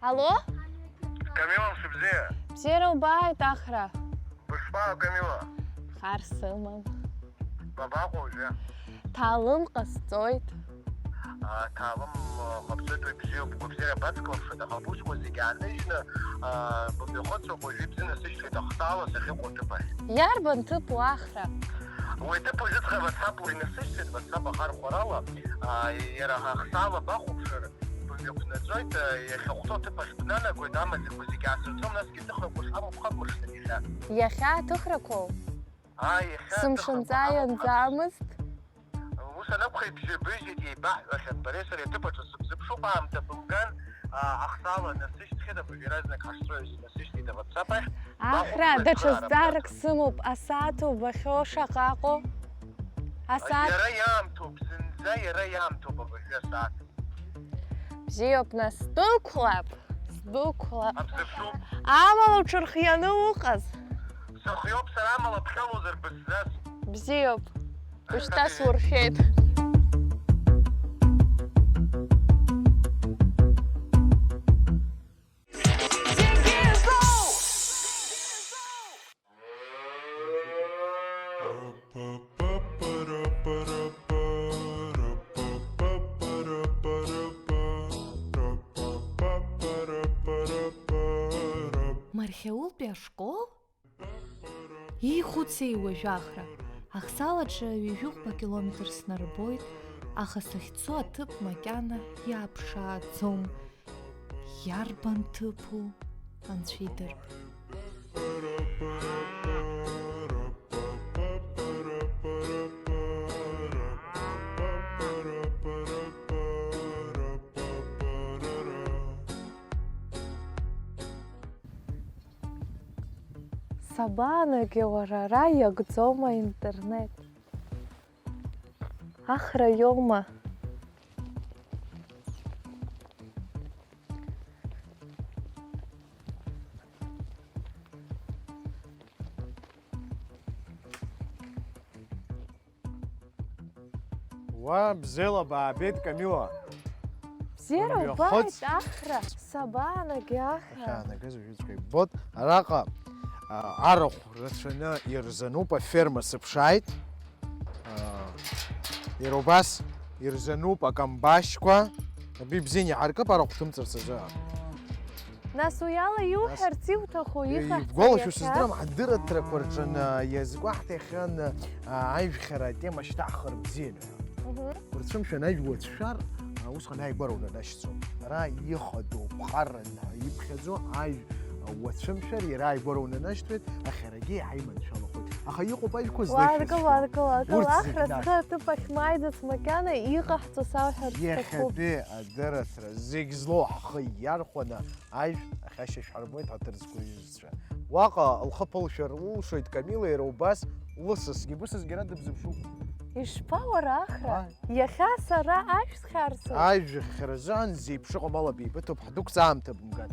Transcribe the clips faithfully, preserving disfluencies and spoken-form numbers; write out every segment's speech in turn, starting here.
Алло? Камила, мшыбзиа! Бзиара убааит, Ахра! Бышԥаҟоу, Камила? Хар сымам. Бабаҟоу уажәы? Ҭаалым ҟасҵоит. Аа, ҭаалым, а, ҟабҵоит, уи бзиоуп, гәабзиара бацклаԥшуеит, аха бусқәа зегьы ааныжьны, аа, бымҩахыҵроуп, уажәы ибзынасышьҭуеит ахсаала сахьыҟоу аҭыԥ ахь. Иарбан ҭыԥу, Ахра? Уи аҭыԥ уажәыҵәҟьа WhatsApp-ла инасышьҭуеит, WhatsApp ахархәарала, аа, иара ахсаала бахәаԥшыр, бымҩақәнаҵоит, иахьахәҭоу аҭыԥ ахь бнанагоит, амаӡақәа зегьы аасырҭом, насгьы аҭыхрақәа шҳамоу бхабмыршҭын иахьа. Иахьа аҭыхрақәоу? Ааи, иахьа сымшынҵа аҭыхрақәа амоу ианӡамызт. Ус анакәха, ибжьы быжьеит, еибаҳҳәахьан, бареи сареи аҭыԥ аҿы сыбзыԥшуп, аамҭа бымган, аа, ахсаала насышьҭхьеит, абыржә иаразнак ҳашцои аҩыза насышьҭит аВатсап ахь. Ахра, бахәаԥшуеит даҽа цхыраарак зҵаарак сымоуп, асааҭ убахьоу шаҟаҟоу? Асааҭ? Иара иаамҭоуп, зынӡа иара иаамҭоуп абыржәы асааҭ. Бзиоуп, нас, сдәықәлап, сдәықәлап. Абзыԥшуп. Амала уҽырхианы уҟаз. Сыхиоуп сара, амала бхьалозар бысзас. Бзиоуп. Ушьҭа суршәеит. Мархьаултәи ашкол? Иихәыци уажәы Ахра? Ахсаалаҿы ҩажәихәба километр снарбоит, аха сахьцо аҭыԥ макьана иааԥшааӡом. Иарбан ҭыԥу, Анцәа идырп. Сабаанагеи уара, ара иагӡоума аинтернет? Ахра иоума? Уа, бзиала баабеит, Камила. Бзиара убааит, Ахра, сабаанагеи, Ахра? Ахьаанагаз уажәыҵәҟьа иббоит. Араҟа, а, арахә рацәаны ирзануп, аферма сыԥшааит. А, иара убас ирзануп акамбашьқәа. Абри бзианы иҳаркып арахә шәымҵарц азы. Нас уи ала иуҳәарц иуҭаху, иҟаҳҵо ибгәалашәо иахьа? Сыздырам, ҳдырраҭарақәа рҿы, а, иазгәаҳҭахьан, а, ажәхьара атема шьҭаҳхыр бзиан ҳәа. Мгм. Урцәымшәан ажәа уацәшәар, а, усҟан ааигәара унанашьҭуам. Ара ихадоу ԥҟаран ҳәа иԥхьаӡо ажә, а, уацәымшәар, иара ааигәара унанашьҭуеит, ахьарагьы еиҳа иманшәалахоит. Аха иҟоуп ажәқәа злашәызшәа. Уаргыл, уаргыл, уаргыл, урҭ Ахра, зегь нас. Схы аҭыԥ ахь мааиӡац макьана, иҟаҳҵо сауҳәарц сҭахуп. Иахьатәи адырраҭара зегь злоу ҳхы иархәаны ажә ахьашьашь ҳарбоит ҳаҭыр зқәу ҩызцәа. Уаҟа лхы ԥылшәар лылшоит Камила, иара убас лысасгьы, бысасгьы ара дыбзыԥшуп. Ишԥа уара, Ахра? Ааи. Иахьа сара ажә схьарсу? Ажәхьаразы анзеиԥш ыҟам, ала беибыҭоуп, ҳдәықәҵа аамҭа бымган.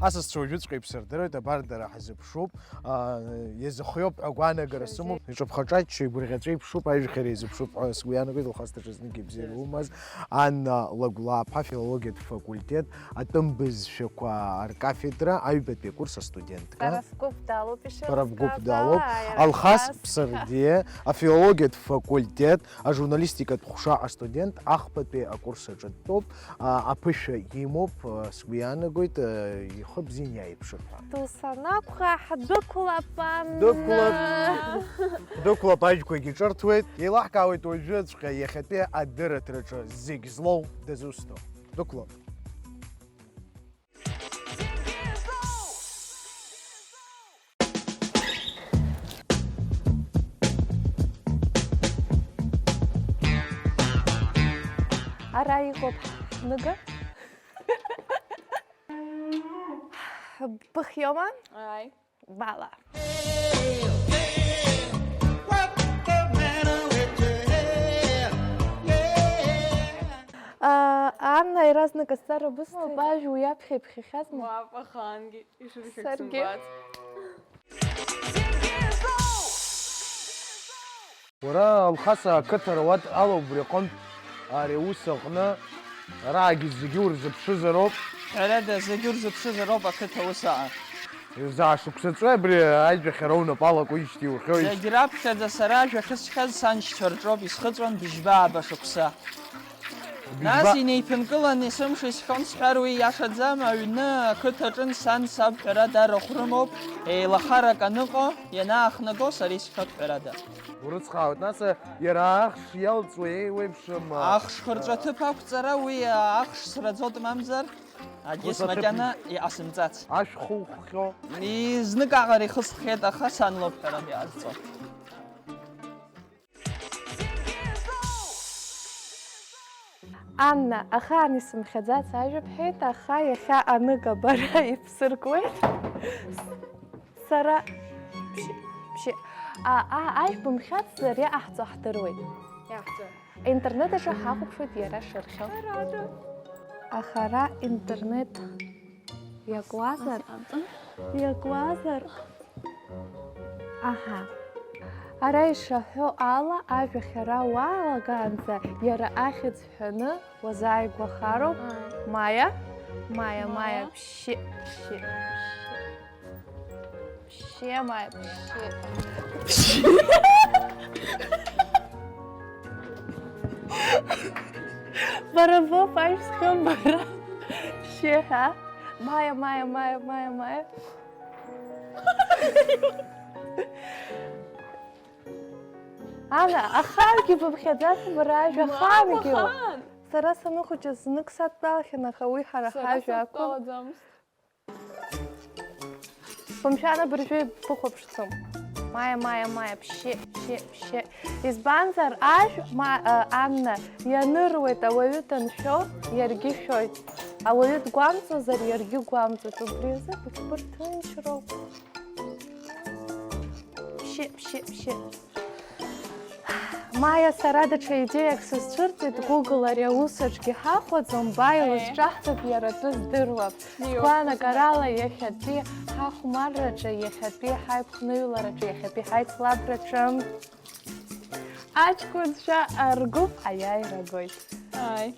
Асасцәа уажәыҵәҟьа иԥсырдыруеит, абар дара ҳзыԥшуп. Аа, иазыхиоуп ҳәа агәаанагара сымоуп. Иҿаԥха-ҿаччо, игәырӷьаҵәа иԥшуп, ажәхьара изыԥшуп ҳәа сгәы иаанагоит, лхас даҽазнык ибзиара лымаз Анна Лагәлааԥҳа, филологиатә факультет атәым бызшәақәа ркафедра аҩбатәи акурс астудентка. Бара бгәыԥ далоуп, ишыҟаз. Бара бгәыԥ далоуп. Алхас Ԥсырӡиа, афилологиатә факультет ажурналистикатә ҟәша астудент, ахԥатәи акурс аҿы дтәоуп. А, аԥышәа имоуп, а, сгәы иаанагоит, а, ихы бзианы иааиԥшып ҳәа. Досанакәха, ҳдәықәлап, Анна. Дықәлап. Дықәлап, ажәқәагьы ҿырҭуеит. Еилаҳкаауеит уажәыҵәҟьа иахьатәи адырраҭараҿы зегь злоу дызусҭоу. Дықәлап. Ара иҟоуп ҳныга. Быхиоума? Ааи. Бала. А, Анна, иаразнак азҵаара бысҭеит. Бажә уи аԥхьа иԥхьахьазма? Мап, ахаангьы ишырхьыгсымбац. Саргьы. Уара, Алхас, ақыҭа руадаҩуп убри аҟынтә, ари аус аҟны, араагьы зегьы урзыԥшызароуп. Ҳәарада, зегьы урзыԥшызароуп ақыҭа аус аҟа. Ирзаашықәсаҵәҟьои абри аиҿахьара унапы алакуижьҭеи иухьоу? Зегь раԥхьаӡа сара ажәа ахьысҳәаз саншьцәа рҿоуп, исхыҵуан быжьба ааба шықәса. Нас быжьба- инеиԥынкыланы есымша исҳәон сҳәар, уи иашаӡам, аҩны, ақыҭаҿын сан, саб ҳәарада арахә рымоуп, еилахарак аныҟоу, ианаахнаго сара исҳәоит ҳәарада. Урыцхраауеит, нас, иара ахш иалҵуа еиуеиԥшым, а, Ахш хырҵәаҭыԥ ақәҵара, уи ахш сраӡоит, мамзар, аӡәгьы Ус аҭыԥ- смакьана иҟасымҵац. Ашә хуххьоу? Изнык аҟара ихысхьеит, аха сан лоуп ҳәарада иҟазҵо. Анна, ахаан исымхьаӡац ажәа бҳәеит, аха иахьа аныга бара ибсыркуеит. Сара, бжьы, бжьы. А, а, ажә бымхьацзар иҟаҳҵо ҳдыруеит. Иаҳҵо. Аинтернет аҿы ҳахәаԥшуеит иара шырхьо. Ҳәарада. Аха ара интернет иакуазар? Ас иҟамҵан. Иакуазар? Аҳа. Ара ишаҳәо ала, ажәахь ара уалагаанӡа иара ахьӡ ҳәаны уазааигәахароуп. Ааи. Маиа? Маиа, Маиа, Маиа. Ԥшьшьы, ԥшьшьы. Ԥшьшьы, Маиа, ԥшьшьы. Ԥшьшьы. Бара боуп ажә зхьу, бара. Ԥшьшьы ҳәа. Маиа, Маиа, Маиа, Маиа, Маиа. Ана, ахаангьы быԥхьаӡац бара ажәа, Мам, ахаангьы. Ахаан! Сара саныхәыҷыз знык садтәалахьан, аха уи ҳара Сара ҳажәа акәын. Садтәалаӡамызт. Бымшәан, абыржәы ибыхәаԥшӡом. Маиа, Маиа, Маиа, ԥшьы, ԥшьы, ԥшьы. Избанзар, ажә, ма-, а, Анна, ианыруеит, ауаҩы даншәо, иаргьы шәоит. Ауаҩы дгәамҵуазар, иаргьы гәамҵуеит. Убри азы быҽбырҭынчроуп. Ԥшьы, ԥшьы, ԥшьы. Маиа, сара даҽа идеиак сызцәырҵит, Google ари аус аҿгьы ҳахәаӡом, баи Аиеи. Лызҿаҳҵап, иара атәы здыруа. Иоуп. Сгәаанагарала иахьатәи ҳахәмарраҿы, иахьатәи ҳаиԥхныҩлараҿы, иахьатәи ҳаицлабраҿы аҷкәынцәа ргәыԥ аиааира гоит. Ааи.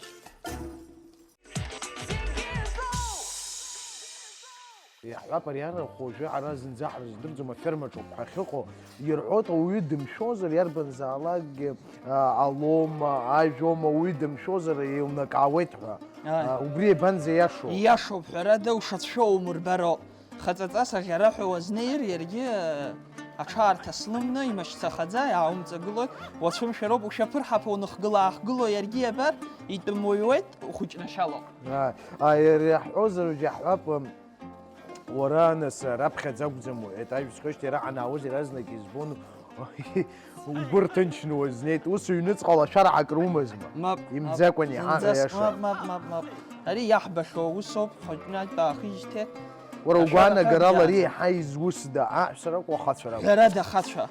Иаҳҳәап, ари арахә уажәы ара зынӡа ҳрыздырӡом, афермаҿоуп ҳахьыҟоу. Ирҳәоит, ауаҩы дымшәозар, иарбанзаалакгьы, а, алома, ажәома, ауаҩы дымшәозар, еилнакаауеит ҳәа. Ааи. А, убри иабанӡа иашоу? Ииашоуп, ҳәарада, ушацәшәо умырбароуп. Хаҵаҵас аӷьараҳәа уазнеир, иаргьы, а, аҽаарҭа слымны, имашьцахаӡа иааумҵагылоит, уацәымшәароуп, ушәаԥырҳаԥа уныхгыла-аахгыло, иаргьы иабар, итәымуаҩуеит, ухәыҷнашьалоуп. А, а, иара иаҳҳәозар, уажә иаҳҳәап, м, уара, нас, раԥхьаӡа акәӡам уҳәеит, ажә сҳәашьҭа иара ҳанаауаз иаразнак избон, угәы рҭынчны уазнеит, ус ҩныҵҟа лашәарак румазма? Мап, мап. Имӡакәан иҳан, Зынӡаск, аиаша. Мап, мап, мап, мап. Ари иаҳбахьоу усоуп, хәыҷны аҩтәаахижьҭеи. Уара угәаанагарала ари еиҳа изусда, аҳәса ракәу ахацәа ракәу? Ҳәарада, ахацәа.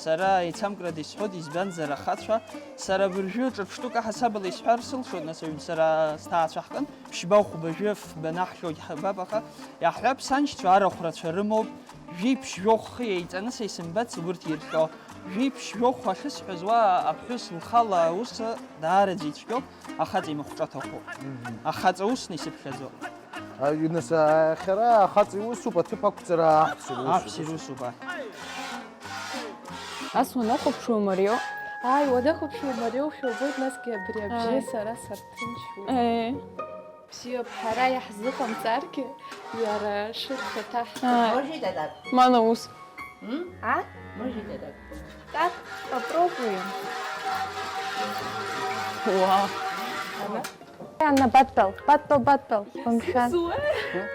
Сара еицамкрада исҳәоит, избанзар, ахацәа, сара абыржәы ҿырԥштәык аҳасабала исҳәар сылшоит, нас, аҩн сара сҭаацәа ҳҟын, ԥшьба, хәба, жәаф банаҳхьоугь ҳабап, аха иаҳҳәап, саншьцәа арахә рацәа рымоуп, жәиԥшь-жәохә хы еиҵаны са исымбац урҭ ирхьо, жәиԥшь-жәохә ахьысҳәаз уа аԥҳәыс лхала аус даараӡа ицәгьоуп, ахаҵа имахәҿа аҭахуп. Мгм. Ахаҵа усны исыԥхьаӡо. А, нас, а, иахьа ара ахаҵа иусуп, аҭыԥ ақәҵара аҳәса иусуп. Аҳәса иусуп, аҳ. Ас уанахәаԥшуа имариоу? Ааи, уанахәаԥшуа имариоушәа убоит, насгьы абри абжьы Ааи. Сара сарҭынчуеит. Ааи. Бзиоуп, ҳара иаҳзыҟамҵаргьы, иара шырхаҭаҳтәу. Ааи. Может, это так? Мана ус. М? А? Может, это так? Так, попробуем. Уа. Ага. Анна, баттл, баттл, баттл. Бымшәан.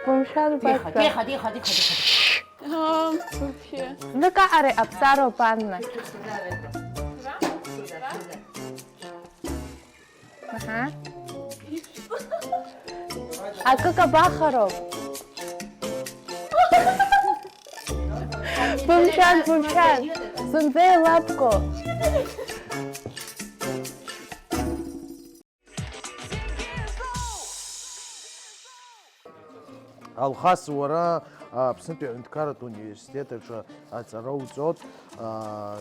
Бымшәан, тихо, баттл. Тихо, тихо, тихо, тихо. А, вообще. Знык аҟара иҟабҵароуп, Анна. Аҳа. Акы кабахароуп. Бымшәан, бымшәан. Зынӡа илабго. Алхас, уара Аԥснытәи аҳәынҭқарратә университет аҿы аҵара уҵот, аа,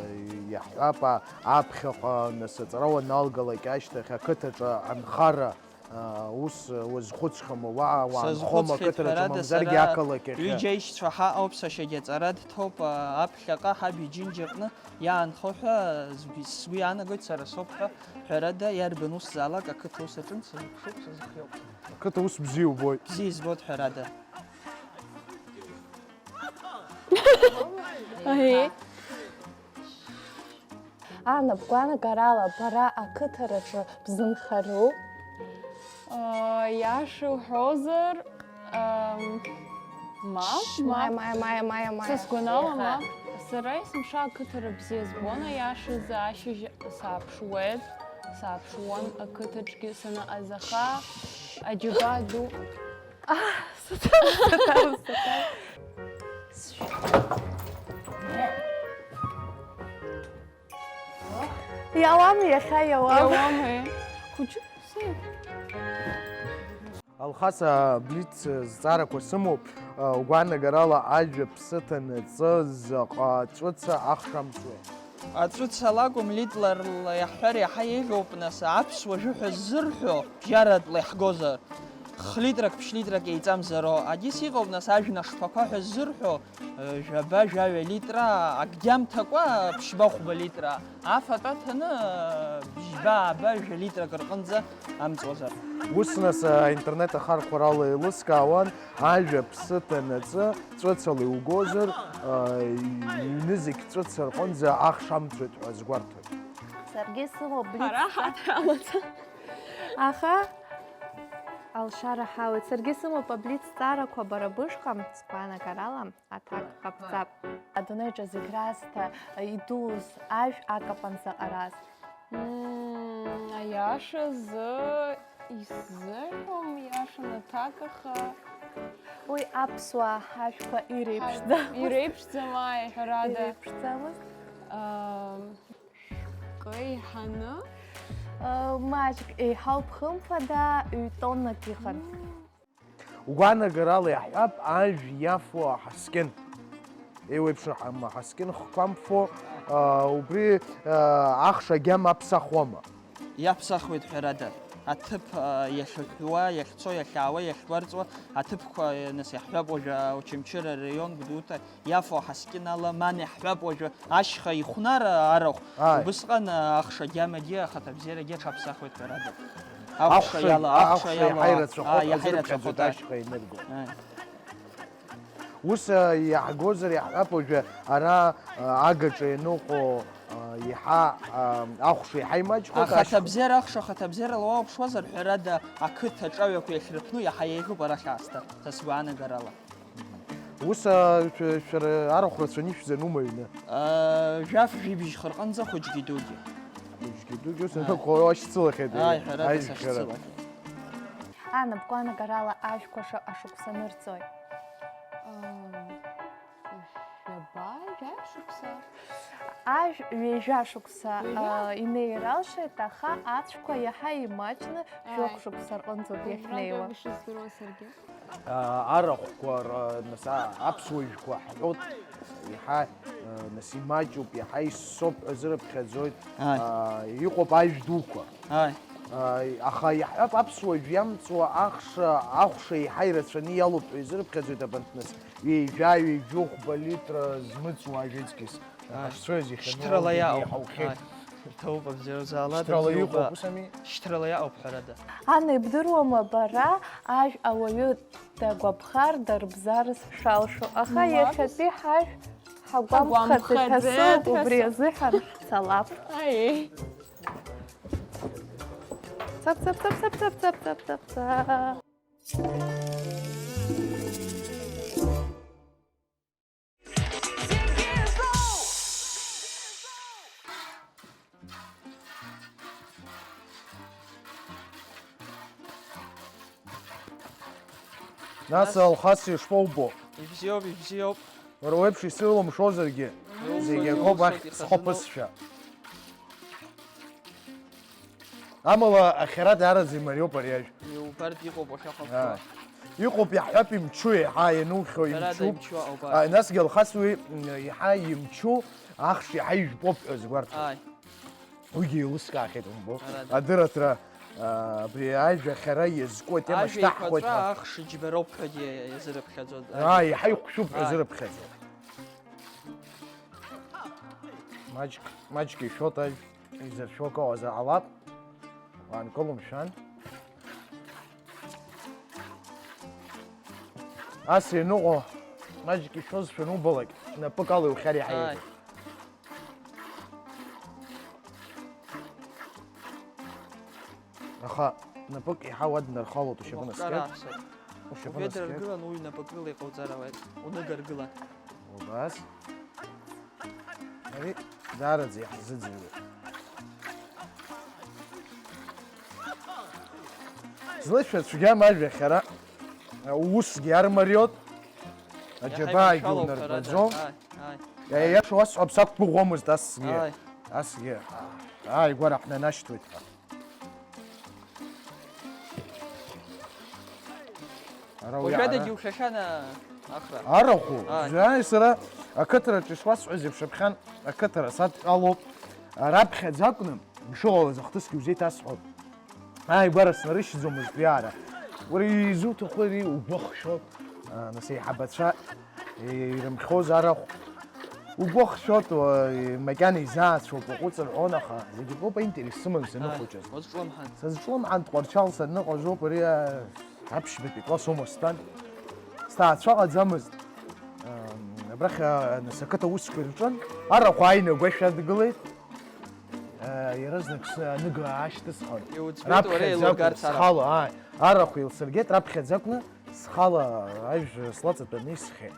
иаҳҳәап, а-, аԥхьаҟа, нас, аҵара уаналгалак ашьҭахь ақыҭаҿы анхара, аа, ус уазхәыцхьоума, уа-, уаанхома Сазхәыцхьеит, ақыҭаҿы, ҳәарада, мамзаргьы сара ақалақь ахь? Ҩыџьа аишьцәа ҳаҟоуп, сашьагьы аҵара дҭоуп, а, аԥхьаҟа ҳаб иџьынџьаҟны иаанхо ҳәа згәы, сгәы иаанагоит сара соуп ҳәа, ҳәарада, иарбан усзаалак ақыҭа ус аҿынтә сазыԥшуп, сазыхиоуп. Ақыҭа ус бзиа убоит. Бзиа избоит, ҳәарада. Аҳе. Ана, бгәаанагарала, бара ақыҭараҿы бзынхару? Иаша уҳәозар, ам, мап, Маи, мап. Маи, маи, маи, маи. Са сгәанала, Еиҳа. Мап. Сара есымша ақыҭара бзиа збон, аиашазы ашьыжь сааԥшуеит, сааԥшуан ақыҭаҿгьы саныҟаз, аха аџьабаа ду. Саҭар, саҭар, саҭар. Иауам иахьа, иауам. Иауам, е. Хәыҷы, сеи. Алхас, а, блиц, а, зҵаарақәа сымоуп. А, угәаанагарала ажәа ԥсы ҭанаҵы заҟа ҵәыца ахш амҵуеи? Аҵәыца лакәым, литрала иаҳҳәар иаҳа еиӷьуп, нас, аԥсуа жәаҳәа ззырҳәо, бжьаратәла иаҳгозар, хлитрак, ԥшьлитрак еиҵамзароу, адис иҟоуп, нас, ажәнашқәақәа ҳәа ззырҳәо, э, жәаба, жәаҩа литра, акгьы амҭакәа, ԥшьба, хәба литра, афатә аҭаны, э, бжьба, ааба, жәа литрак рҟынӡа амҵуазар. Ус, нас, аинтернет ахархәарала еилыскаауан, ажәа ԥсы ҭанаҵы, ҵәыцала иугозар, а, иҩны зегь ҵәыца рҟынӡа ахш амҵуеит ҳәа азгәарҭоит. Саргьы сымоуп блиц. Ҳара ҳаҭра амаӡам. Аха алшара ҳауеит. Саргьы сымоуп аблиц ҵаарақәа бара бышҟа, сгәаанагарала, аҭак ҟабҵап. Адунеиҿы зегь раасҭа идууз ажә акапан заҟараз. Мм, аиашазы исзыҳәом, иашан аҭак, аха Уи аԥсуаа ҳажәқәа иреиԥшӡамызт. Иреиԥшӡам, ааи, ҳәарада. Иреиԥшӡамызт. Ам, шәҟы еиҳаны? Э, маҷк еиҳауп, хымԥада, ҩ-тоннак иҟан. Мм. Угәаанагарала иаҳҳәап, ажә иафо аҳаскьын. Еиуеиԥшым аҳаскьын хқәамԥфо, а, убри, а, ахш агьама аԥсахуама? Иаԥсахуеит, ҳәарада. Аҭыԥ, а, иахьыҳәуа, иахьцо, иахьаауа, иахьгәарҵуа аҭыԥқәа, а, нас иаҳҳәап уажәы, а, Очамчыра араион Гәдоуҭа иафо аҳаскьын ала, ман иаҳҳәап уажәы ашьха ихәнар, а, арахә. Ааи. Убысҟан, а, ахш агьамагьы ахаҭабзиарагьы аҽаԥсахуеит, ҳәарада. Ахәша Ахәша, иала, ахәша ахәша иала, иаҳа ирацәахоит, аа, иаҳа азырԥхьаӡоит ирацәахоит, аа. Ашьха ианырго. Ааи. Ус, а, иаҳгозар, иаҳҳәап, уажәы ара, а, агаҿа ианыҟоу, а, иаҳа, а, ахәша иаҳа имаҷхоит, ашьха. Ахаҭабзиара, ахша ахаҭабзиарала уаауԥшуазар, ҳәарада, ақыҭа аҿаҩақәа иахьрыԥну иаҳа еиӷьуп арахь аасҭа, са сгәаанагарала. Ус, а, шә-, шәара арахә рацәаны ишәзанума аҩны? А, жәаф-жәибжь хырҟынӡа хәыҷгьы дугьы. Хәыҷгьы дугьы, ус Ааи. Анакәха, уашьцылахьеит, Ааи, ҳәарада, аиӷьхара. Сашьцылахьеит. Ана, бгәаанагарала ажәқәа шаҟа шықәса нырҵои? Ам, жәаба, жәа шықәса? Ажә ҩажәа шықәса, Ҩажәа? А, инеир алшеит, аха ацәқәа иаҳа имаҷны жәохә Ааи. Шықәса рҟынӡоуп Убрантәоуп иахьнеиуа. Ишыздыруа саргьы. А, арахәқәа, ра-, нас, а, аԥсуа жәқәа ҳҳәот, иаҳа, а, нас имаҷуп, иаҳа иссоуп ҳәа зырыԥхьаӡоит. Ааи. А, иҟоуп ажә дуқәа. Ааи. А, аха иаҳҳәап, аԥсуа жәа иамҵуа ахша, ахәша еиҳа ирацәаны иалоуп ҳәа изырыԥхьаӡоит абанҭ, нас, ҩажәа, ҩажәохәба литра змыҵуа ажәеҵкьыс. Ааи. Ҳашцәоз иахьану Шьҭрала ауаҩгьы иаауп. Иаҳаухьеит. Ааи. Иҭоуп, абзиаразы ала, Шьҭрала дызиуба. Иҟоуп, ус ами? Шьҭрала иаауп, ҳәарада. Ана, ибдыруама бара, ажә ауаҩы дагәаԥхар, дарбзарц шалшо, аха Мап. Иахьатәи ҳажә ҳагәамԥхаӡеит ҳәа Ҳагәамԥхаӡеит сыҟоуп, ҳәа убри сыҟоуп. Азыҳәан ҳцалап. Аиеи. Цап, цап, цап. Нас, Алхас, ишԥоубо? Ибзиоуп, ибзиоуп. Уара уеиԥш исылымшозаргьы, Иумоу зегь акоуп иумоу ахьӡ схы ԥысшәа. Амала, ахьара даараӡа имариоуп ари ажә. Иубартә иҟоуп уахьахәаԥшуа. Ааи. Иҟоуп, иаҳҳәап, имчу еиҳа ианухьо, Ҳәарада, имчуп. Имчу ауп, ааи. А, насгьы Алхас уи, м, иаҳа имчу, ахш иаҳа ижәпоуп ҳәа згәарҭоит. Ааи. Уигьы еилыскаахьеит, умбо. Ҳәарада. Адырраҭара, а, абри ажәа хьара иазку атема Ажәа шьҭаҳхуеит еиқәаҵәа ҳәа. Ахш џьбароуп ҳәагьы иазырыԥхьаӡоит. Ааи, иаҳа иқәшәуп ҳәа Ааи. Зырыԥхьаӡо. Маҷк, маҷк ишәот ажә, изыршәо акы ыҟазар ҟалап. Уаанкыло, мшәан. Ас ианыҟоу, маҷк ишәозшәа анубалак, напык ала иухьар иаҳа Ааи. Еиӷьуп. Аха напык еиҳа уаднархалоит, ушьапы Умахкара наскьеит. Аҳәса. Ушьапы Угәы наскьеит. Дыргылан, уҩ напык рыла иҟауҵар ауеит. Уныга ргыла. Убас. Ари даараӡа иаҳзыӡырҩуеит. Злышәа цәгьам ажәа хьара, усгьы армариот, Иаҳа аџьабаагьы иманшәалоуп, унарбаӡом. Ҳәарада. Ааи, ааи. Иа-, иаша уасҳәап, сақәгәыӷуамызт асгьы. Ааи. Асгьы. Ааигәара ҳнанашьҭуеит ҳәа. Ара уи Уажәадагьы ара. Иухьахьан, а, Ахра. Арахә, Ааи. Зааи сара ақыҭараҿы ишуасҳәаз еиԥш аԥхьан ақыҭара садтәалоуп. Раԥхьаӡа акәны, ишыҟалаз ахҭысгьы узеиҭасҳәоит. Ааигәара снарышьҭӡомызт уи аара. Уара изуҭаху ари угәахәшәо, а, нас еиҳабацәа ирымхьоз арахә. Угәахәшәоит, уа, макьана изаацәоуп, уаҟәыҵ рҳәон, аха зегьы акоуп, аинтерес сыман саныхәыҷыз. Ааи, уазҿлымҳан. Сазҿлымҳан, Тҟәарчал саныҟаз ауп ари, а, аԥшьбатәи класс аума стәан. Сҭаацәа ҟаӡамызт. Ам, абрахь, а, нас ақыҭа усқәа ирҿын. Арахә ааины агәашә адгылеит. А, иаразнак сныга аашьҭысхын. Иуӡбеит уара Раԥхьаӡа акәын еилургарц арахә. Схала, ааи, арахә еилсыргеит, раԥхьаӡа акәны схала ажә слаҵатәаны исхьеит.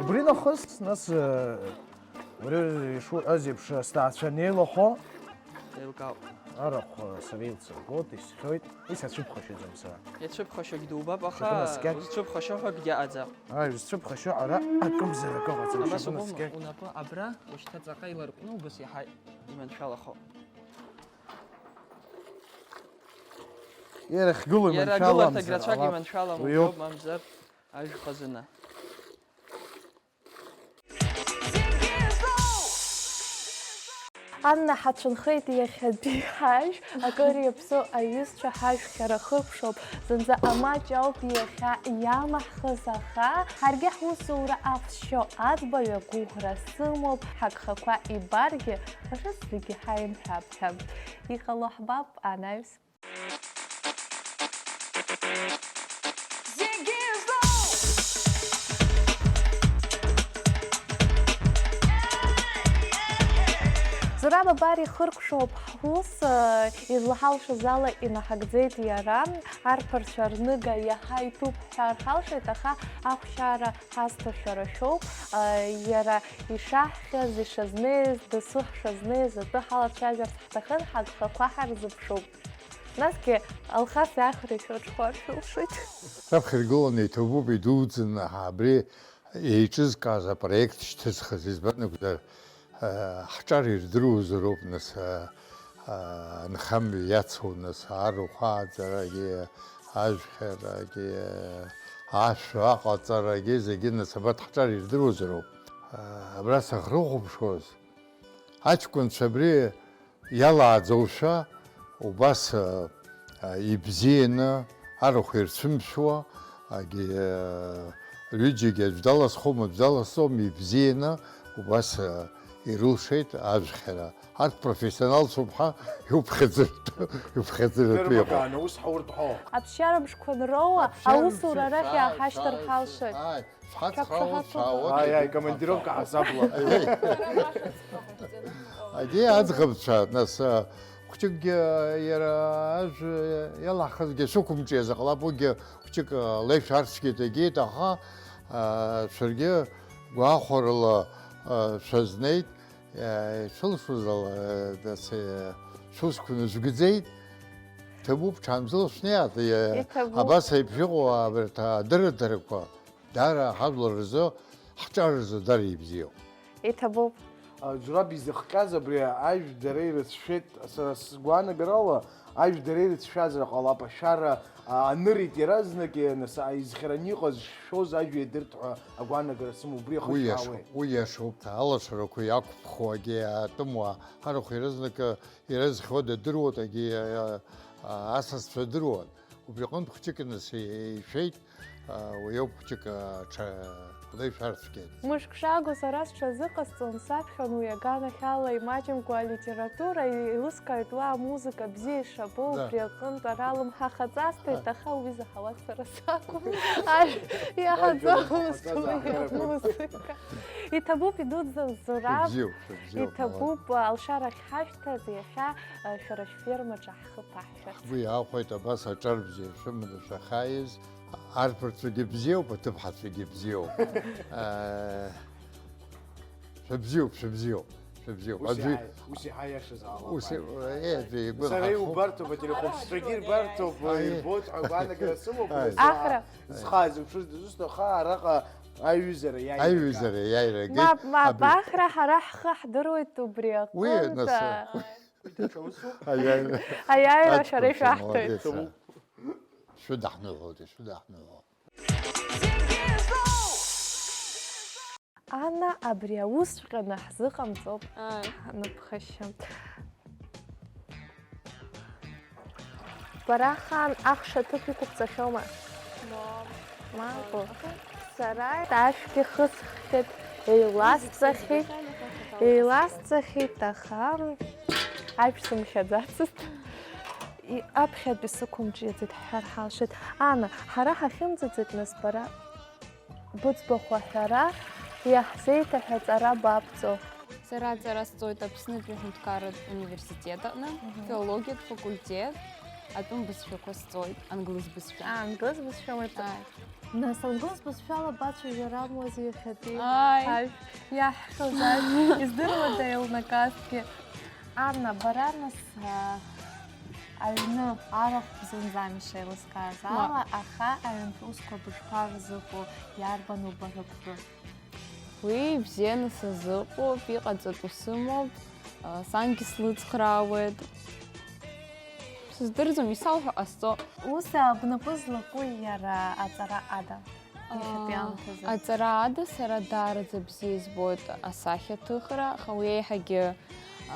Убри нахыс, нас, э, уара ишуҳәаз еиԥш, сҭаацәа анеилахо, Еилкаауп. Арахә, э, сара еилсыргоит, исхьоит, исацәыԥхашьаӡом сара. Иацәыԥхашьогь дубап, аха Сакы наскьа. Узцәыԥхашьо ҳәа акгьы аӡам. Ааи, узцәыԥхашьо ара акымзар акы ыҟаӡам, Абас шьапы уҟоума? Наскьа. Унапы абра, ушьҭа ҵаҟа иларкны убас иаҳа иманшәалахо. Иара ахьгылоу Иара иманшәаламзар агыларҭагь рацәак ҟалап. Иманшәалам, Уиоуп. Убриоуп, мамзар, ажә хазына. Анна, ҳацәынхеит иахьатәи ҳажә, акыр иаԥсоу аҩызцәа ҳажәхьара хыркәшоуп, зынӡа амаҷ ауп иахьа иамаҳхыз, аха ҳаргьы ҳусура ахәшьо аӡбаҩ агәыӷра сымоуп, ҳагхақәа ибаргьы, рызегьы ҳаимҳәап ҳәа. Иҟало ҳбап анаҩс. Зураб абар ихыркәшоуп ҳус, излаҳалшаз ала инаҳагӡеит иара. Арԥарцәа рныга иаҳа иҭәуп ҳҳәар ҳалшоит, аха ахәшьара ҳазҭо шәара шәоуп. Иара ишаҳхьаз, ишазнеиз, дасу ҳшазнеиз атәы ҳалацәажәарц ҳҭахын, ҳагхақәа ҳарзыԥшуп. Насгьы Алхас Ахреи шәырҽхәар шәылшоит. Раԥхьа иргыланы иҭабуп идуӡӡаны абри еиҿызкааз апроект шьҭызхыз, избан акәзар, ҳҿар ирдыруазароуп, нас, анхамҩа иацу, нас, арахә ааӡарагьы, ажәхьарагьы, ашәа аҟаҵарагьы, зегьы, нас, абарҭ ҳҿар ирдыруазароуп. Абра сахьрыхәаԥшуаз, аҷкәынцәа абри иалааӡоушәа, убас, а, а, ибзианы, арахә ирцәымшәуа, агьи, а, ҩыџьагьы аӡә даласхом, аӡә даласӡом, ибзианы убас, а, ирылшеит ажәхьара. Арҭ профессионалцәоуп ҳәа иуԥхьаӡартә, иуԥхьаӡартәы иҟоуп. Дырбагааны ус ҳауртә ҳәоу. Аԥсшьара мшқәа анроуа, аԥсшьара аусура мшқәа, арахь ааи, иаҳашьҭырҳалшоит. Ааи, шәҳацхраауа, шәаауа, Ааи, ааи, командировка ҳасабла. Егьи аӡӷабцәа, нас, а, хәҷыкгьы, а, иара ажә, а, иалаҳхызгьы шәықәымҿиазар ҟалап, уигьы хәҷык, а, леишәарцгьы дагеит, аха, а, шәаргьы гәахәарыла, а, шәазнеит, а, шәылшоз ала, а, нас, а, шәусқәа нажәгӡеит. Ҭабуп, ҽаанбзиала шәнеиааит, а, Иҭабуп. Абас еиԥш иҟоу абарҭ адырраҭарақәа. Даара ҳажәлар рзы, ҳҿар рзы даара ибзиоуп. Иҭабуп. А, Зураб изыхҟьаз абри ажә дара ирыцәшәеит, сара сгәаанагарала, Ажәдара ирыцәшәазар ҟалап, ашәара, а, анырит иаразнак, нас, а, изхьараны иҟаз шәшәоз ажәа иадырт ҳәа агәаанагара сымоуп, убри Уи иашоуп, ахышәаауеи? Уи иашоуп, алашарақәа иақәԥхо, агьи атәымуаа, арахә иаразнак, а, ирызхьуа дадыруан, агьи, а, а, асасцәа дыруан. Убри аҟынтә хәҷык нас ишәеит, а, уи ауп хәҷык, а, ҽа-, леишәарцәгьеит. Мышк шагу сара сҽазыҟасҵон, саԥхьон уи аганахьала имаҷымкәа алитература, еилыскааит уа амузыка бзиа ишабо, Да. Убри аҟынтә ара лымҳа хаҵасҭеит, Да. Аха уи заҳауаз сара сакәын. Ар-, иаҳаӡомызт уи амузыка. Иҭабуп идуӡӡан Зураб. Шәыбзиоуп, шәыбзиоуп, Иҭабуп, алшара ахьҳашәҭаз иахьа, а, шәара шәфермаҿы ҳхы ԥаҳшәарц. Ҳгәы иаахәеит абас аҿар бзиа шәыманы шәахьааиз. Арԥарцәагьы бзиоуп, аҭыԥҳацәагьы бзиоуп. Э, шәыбзиоуп, шәыбзиоуп, шәыбзиоуп. Ус Аӡәы иаҳа-, ус иаҳа иашазаалап, ус, аи. Э, аӡәы игәы Сара нхархо. Иубарҭоуп, ателехәаԥшцәагьы ирбарҭоуп, Аи. Ирбоит ҳәа агәаанагара сымоуп, Аи. Нас Ахра. Зхы аазықәшәаз дызусҭоу, аха араҟа аҩызара иааира Мап, агеит. Мап, Абри. Ахра, ҳара ҳхы ҳдыруеит убри Уи аҟынтә. Нас, Аиааира Аиааира шәара шәымоуит, ишәаҳҭоит. Молодец. Шәыдаҳныҳәоит, шәыдаҳныҳәо. Анна, абри аусҵәҟьа наҳзыҟамҵоуп. Ааи. Ҳаныԥхашьа. Бара ахаан ахша аҭыԥ иқәыбҵахьоума? Мап. Мап. Сара ашәгьы хысххьеит, еиласҵахьеит, еиласҵахьеит, аха ашә сымшьаӡацызт. И-, аԥхьатәи сықәымҿиаӡеит ҳҳәар ҳалшеит. Ана, ҳара ҳахьымӡаӡеит, нас бара быӡбахә аҳәара, иаҳзеиҭаҳәа аҵара бабҵо. Сара аҵара сҵоит Аԥснытәи аҳәынҭқарратә университет аҟны, Мгм. Филологиатә факультет, атәым бызшәақәа сҵоит, англыз бызшәа. Аа, англыз бызшәа уаҩ Ааи. Нас англыз бызшәала бацәажәар амуази иахьатәи? Ааи. Ажә иаҳҳәоз ажә издыруада еилнакаазҭгьы? Анна, бара нас, а, аҩны арахә зынӡам ишеилыскааз Ма- ала, аха аҩнтә усқәа бышԥарзыҟоу, иарбану бара бтәы? Уи бзианы сазыҟоуп, иҟаҵатәу сымоуп, а, сангьы слыцхраауеит. Сыздырӡом, исалҳәо ҟасҵо. Ус, а, бнапы злаку иара аҵара ада, иахьатәи Аа, аамҭазы? Аҵара ада сара даараӡа бзиа избоит асахьаҭыхра, аха уи еиҳагьы,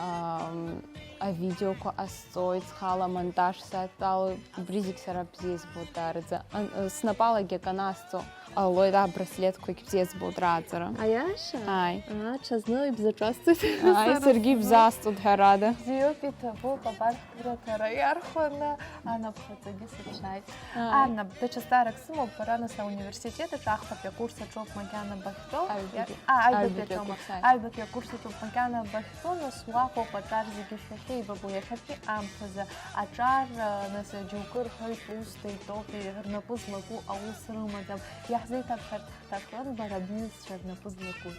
ам, авидеоқәа ҟасҵоит, схала амонтаж садтәалоит, убри зегь сара бзиа избоит даараӡа. Ан-, снапалагьы акы анасҵо ҟалоит, абраслетқәагь бзиа збоит рааӡара. Аиаша? Ааи. Аа, ҽазны ибзаҿасҵоит. Ааи, сара саргьы сзы. Ибзасҵоит, ҳәарада. Бзиоуп, иҭабуп, абар ҳгәырӷьара иархәаны анапхаҵагьы сыцәшәааит. Ааи. Анна, даҽа зҵаарак сымоуп, бара нас ауниверситет аҿы ахԥатәи акурс аҿоуп макьана бахьтәоу? Аҩбатәи. Иар-, а, аҩбатәи Аҩбатәи аҿоума? Акурс, ааи. Аҩбатәи акурс аҿоуп макьана бахьтәоу, нас уаҟоуп аҿар зегьы шәахьеибабо иахьатәи аамҭазы. Аҿар, нас џьоукы рҳәоит, ус даитоуп, рнапы злаку аус рымаӡам. Иаҳзеиҭарҳәарц ҳҭахын, бара бҩызцәа рнапы злакуи?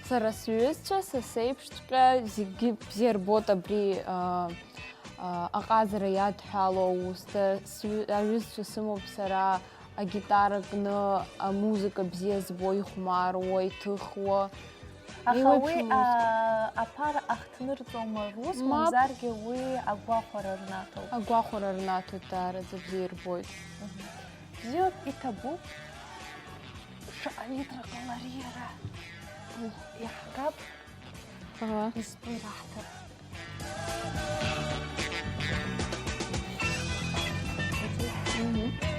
Сара сҩызцәа, са сеиԥшҵәҟьа, зегьы бзиа рбоит абри, а, а, аҟазара иадҳәало аус. Сҩ-, аҩызцәа сымоуп сара, агитара кны, амузыка бзиа збо, ихәмаруа, иҭыхуа. Аха уи, Еиуеиԥшымызт. А, аԥара ахҭнырҵома рус, Мап. Мамзаргьы уи агәахәара рнаҭоуп? Агәахәара рнаҭоит, даараӡа бзиа ирбоит. Мгм. Бзиоуп, иҭабуп. Шаҟа литра ҟалари иара? Иаҳгап. Ага. Изтәу ираҳҭап. Мгм.